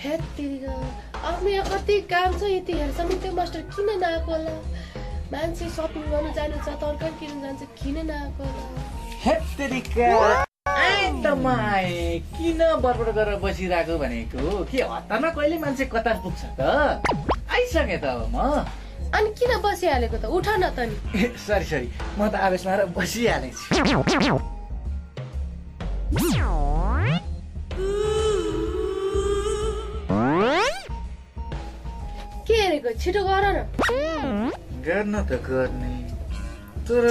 हेत्तेरिका आफ्नो यहाँ कति काम छ यतिखेरसम्म त्यो मास्टर किन नआएको होला मान्छे सपिङ गर्न जानु छ तरकारी किन्न जान्छ किन नआएको होला हेत्तेरिका त म आएँ किन बरबड गरेर बसिरहेको भनेको के हतारमा कहिले मान्छे कता पुग्छ त आइसकेँ त अब म अनि किन बसिहालेको त उठ न त नि सरी म त आवेशमा र बसिहालेँ के हेरेको छिटो गर न गर्न त गर्ने तर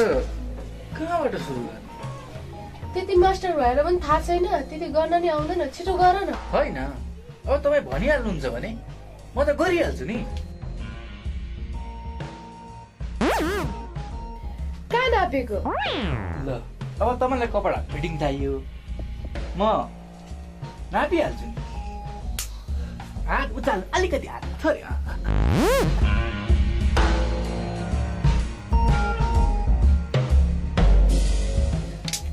कहाँबाट सुरु गर्ने त्यति मास्टर भएर पनि थाहा छैन त्यति गर्न नि आउँदैन छिटो गर न होइन अब तपाईँ भनिहाल्नुहुन्छ भने म त गरिहाल्छु नि कहाँ नापेको ल अब तपाईँलाई कपडा फिटिङ चाहियो म नापिहाल्छु नि हात उचाल अलिकति हात थोरै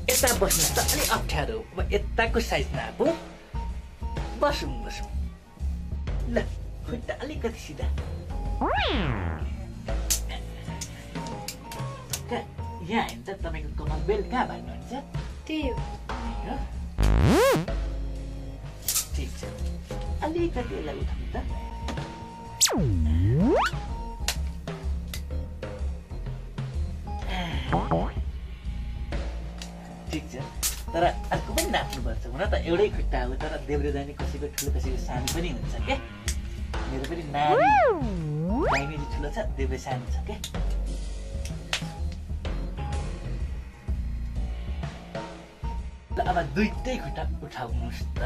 यता बस्नु त अलि अप्ठ्यारो अब यताको साइज नापु बसौँ ल खुट्टा अलिकति सिधा यहाँ होइन त तपाईँको कमर बेल्ट कहाँ भाग्नुहुन्छ त्यही हो ठिक छ अलिकति यसलाई उठाउनु त ठिक छ तर अर्को पनि नाप्नुपर्छ हुन त एउटै खुट्टा हो तर देब्रे दाहिने कसैको ठुलो कसैको सानो पनि हुन्छ क्या मेरो पनि नानी दाहिने ठुलो छ देब्रे सानो छ क्या अब दुईटै खुट्टा उठाउनुहोस् त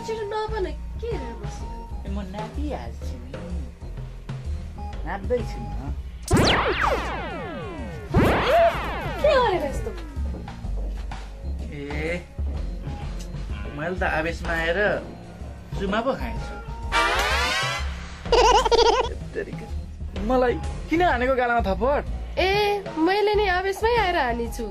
छिटो नभन के हेरेर बसेको म नापिहाल्छु नि नाप्दैछु म के गरेको यस्तो ए मैले त आवेशमा आएर चुमा पो खाएछु मलाई किन हानेको गालामा थप्पड ए मैले नि आवेशमै आएर हानेछु